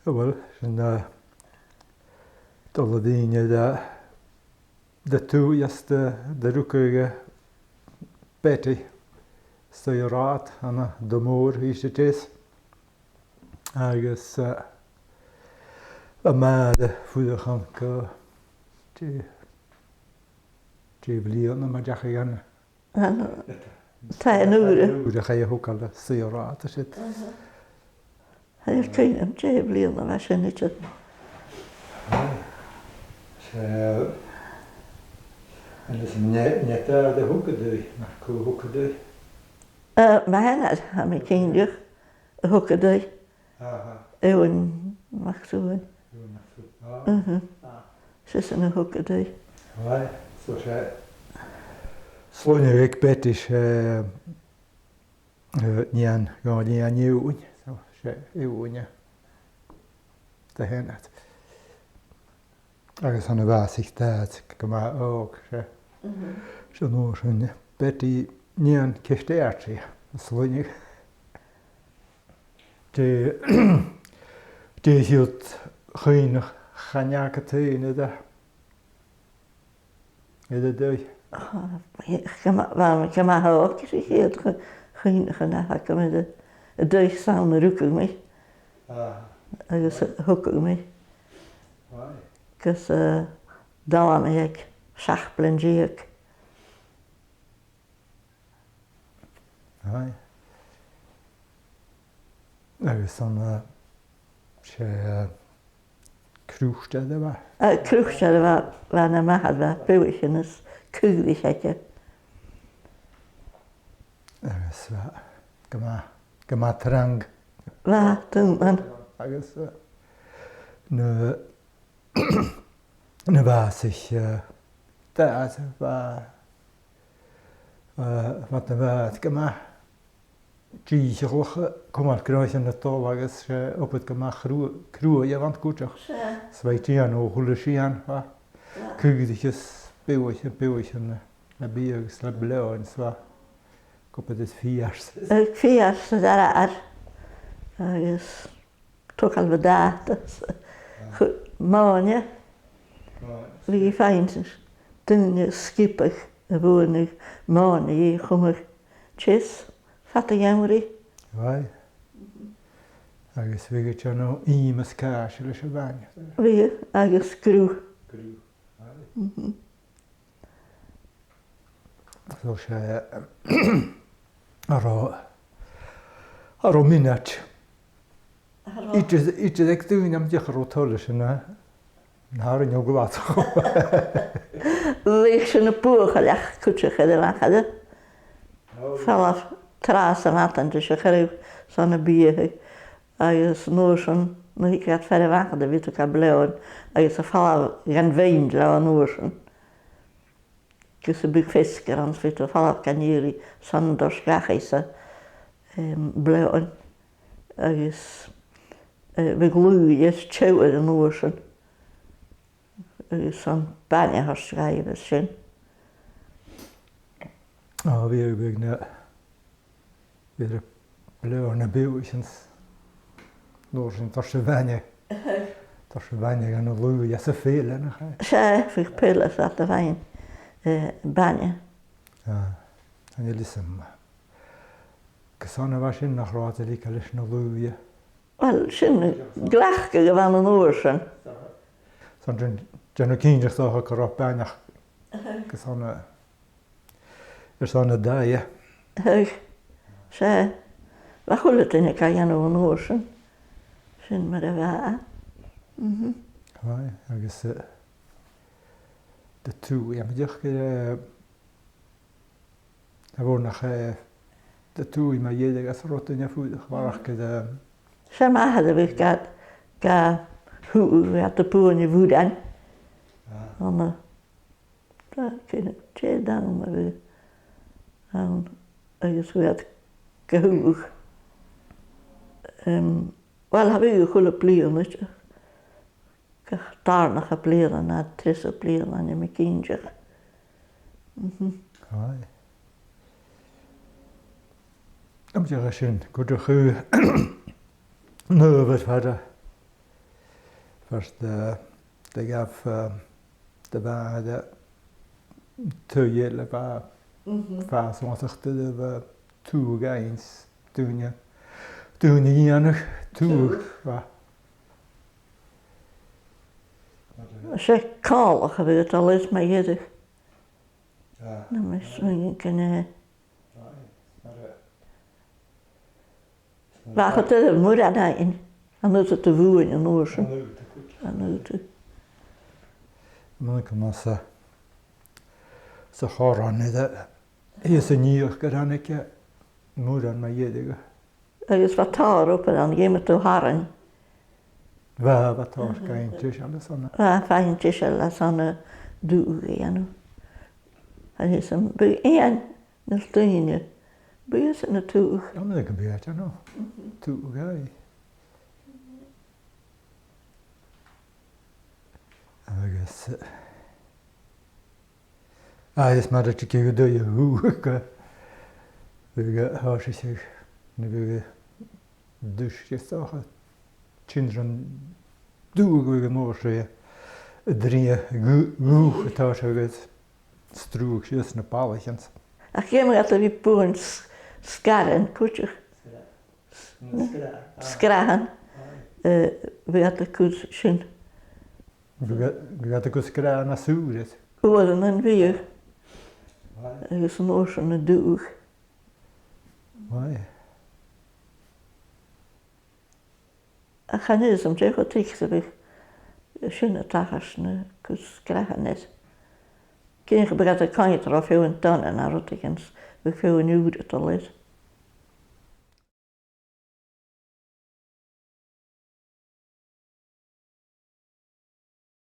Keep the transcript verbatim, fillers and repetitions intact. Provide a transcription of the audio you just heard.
Uill, sin, eh, dol a dh'fhaighinn, eh, de, de thaobh, eh, de rugadh, eh, Betty, saoil, an rathad ann an Dùn Mòr, is it is. Agus, eh, bha m' athair a' fuireach ann gu, dè, dè bhliadhna, ma deach a dhèanamh. An, taigh an Ùire. Taigh an Ùire, chaidh a thogail, saoil, an rathad sin. Aha. Tha e a' cuimhneam dè bhliadhna a bha sin idir. Aye. 'S e, agus an e, an e d' athair a thug e dhuibh, no cò thug e dhuibh? Eh, m' athair, tha mi cinnteach, a thug e dhuibh. Aha. Eòghann MacSuain. Eòghann MacSuain. Ah. Mhm. Ah. 'S esan a thug e dhuibh. Right. So 's e sloinneadh aig Betty, 's e, eh, nighean, nighean Eòghainn. So 's e Eòghainn a bh' ann. Agus ann a bhàsaich dad gu math òg, 's e. Mhm. 'S an uair sin Betty nighean Ceist Eàirdsidh, a sloinneadh. Dè, dè a' chiad chuimhneachan a th' agad fhèin air, air an taigh? Ò, bha mi gu math, bha mi gu math òg, 's e a' chiad chu-, chuimhneachan a th' agam air an, an taigh 's ann a rugadh mi. Ah. Agus a thogadh mi. Right. Agus, eh, dh'fhalbh mi aig seachd bliadhna deug. Aye. Agus an, eh, 's e, eh, croitear a bha? Eh, croitear a bha, bha nam athair, bha beathaichean is caoraich aige. Agus bha, gu math, gu math trang. Bha, daonnan. Agus, eh, na, na bhàsaich, eh, dad, bha, eh, bha, bha gu math dìcheallach, eh, cumail gnothaichean a' dol agus, eh, obair gu math cru-, cruaidh a bh' ann cuideachd. 'S e. 'S bha i a' dèanamh a h-uile sìon, bha. Bha. Caoraich is beathaichean, beathaichean le, le biadh agus le bleoghainn, 's bha. Gu bhith fìor. Eh, fìor 's a' dèanamh. Agus togail bhàta, mòine. Mòine. Bhiodh i a' faighinn daoine a' sgiobaidh a bhuanadh mòine dhi a chumadh teas fad a' gheamhraidh. Right. Agus bhiodh i a' dèanamh ìm is càise leis a' bhainne. Bhiodh, agus gruth. Gruth. Right. Mhm. So 's e, eh, an robh, an robh mionaid. An robh. Idir, idir aig daoine, am biodh, an robh toil leis an, eh, an t-àrainneachd a bh' aca? Bhiodh sinn a' buachailleachd cuideachd air a' mhachaire. Ò. Falbh tràth sa mhadainn ris a' chraobh 's ann a' biadhadh. Agus an uair sin, nuair a thigeadh iad far a' mhachaire, bhiodh iad a' gabhail bleoghainn, agus a' falbh dhan bheinn leotha an uair sin. Agus am biodh feasgar ann, 's bhiodh iad a' falbh gan iarraidh 's ann an toirt dhachaigh-sa, em, bleoghainn. Agus, eh, bhiodh luibh is teamhair an uair sin. Agus 's ann bainne a thoirt dhaibh air sin. Ò, bhiodh, bhiodh na, bhiodh na bleoghainn, na beathaichean, an uair sin toirt a' bhainne. Toirt a' bhainne dhan an luibh às a' pheile, nach e? 'S e, bhiodh peile 's iad a' faighinn, eh, bainne. Ah, chan eil fhios agam. Carson a bha sin, nach robh iad a' leigeil leis na luibh? Uill, sin gleacaidh a bh' ann an uair sin. 'S ann, dèan, dèanamh cinnteach 's dòcha gun robh bainne aca. Aha. Agus ann a, airson an taighe. Aha. 'S e. Bha a h-uile duine ga dhèanamh an uair sin. Sin mar a bha e. Mhm. Aye, agus, eh, de thaobh, am biodh, eh, a bheil nach, eh, de thaobh mu dheireadh, agus an robh daoine a' fuireach a bharrachd air, eh, 's e m' athair a bhiodh ga, ga shuathadh, bhiodh iad a' buain a' bhùirn. Ah. Ann an, dè, dè an t-àm a bhiodh ann, agus bhiodh iad ga shuathadh. Em, uill, cha bhiodh a h-uile bliadhna, gach dàrna bliadhna no treasa bliadhna, chan eil mi cinnteach. Mhm. Aye. Am biodh sin, gun deach, eh, an adhbhar far a, First, eh, they have, eh, the bha, the two year, le bha, Mhm. bha smaoineachadh de bha tuagh againn, duine, duine a dhèanadh tuagh, Tuagh. bha. 'S e càlach a bhiodh a' dol air mu dheireadh. Ah. Nam biodh smaoineachadh gun e. Aye. Mar a Bha e. Bha e cho doirbh mòran fhaighinn, an uair sin a bhuain an uair sin. An uair sin. An uair sin. Mun cuimhne sa, sa chòrr an uair, is an fhiach gur ann aige mòran mu dheireadh. Agus bha tòrr obair ann, dh'fheumadh tu tharainn. Bha, bha tòrr, Mhm. gabhainn deiseil airson. Bha, faighinn deiseil airson an dubhadh a dhèanamh. Agus am biodh aon nì dhaoine, bhiodh iadsan a' tuathadh. An e gum biodh, you know. Mhm. Tuathadh, aye. Agus, eh, agus mar a thig thu dhan dubhadh, bhiodh, thòisicheadh, nam biodh duine a' dol a-steach, tha sin ron dubhadh, bhiodh an uair sin a' drìogadh, dubhadh, a' tòiseachadh agus sruthadh sìos na ballaichean. Ach dh'fheumadh iad a bhith a' buain s-, sgaran cuideachd. Sgra-, na sgra-, ah. Sgrathan. Aye. Eh, bhiodh iad a' cur sin. Bhiodh, bhiodh iad a' cur sgrathan às ùr air. Uaireannan bhiodh. Aye. Agus an uair sin an dubhadh. Aye. Ach chan eil fhios agam dè cho tric 's a bhiodh sin a' tachairt, na cur sgrathan air. Cinnteach gum biodh iad a' coimhead ro fheadhainn dona no rudeigin, 's bhiodh feadhainn ùra a' dol air.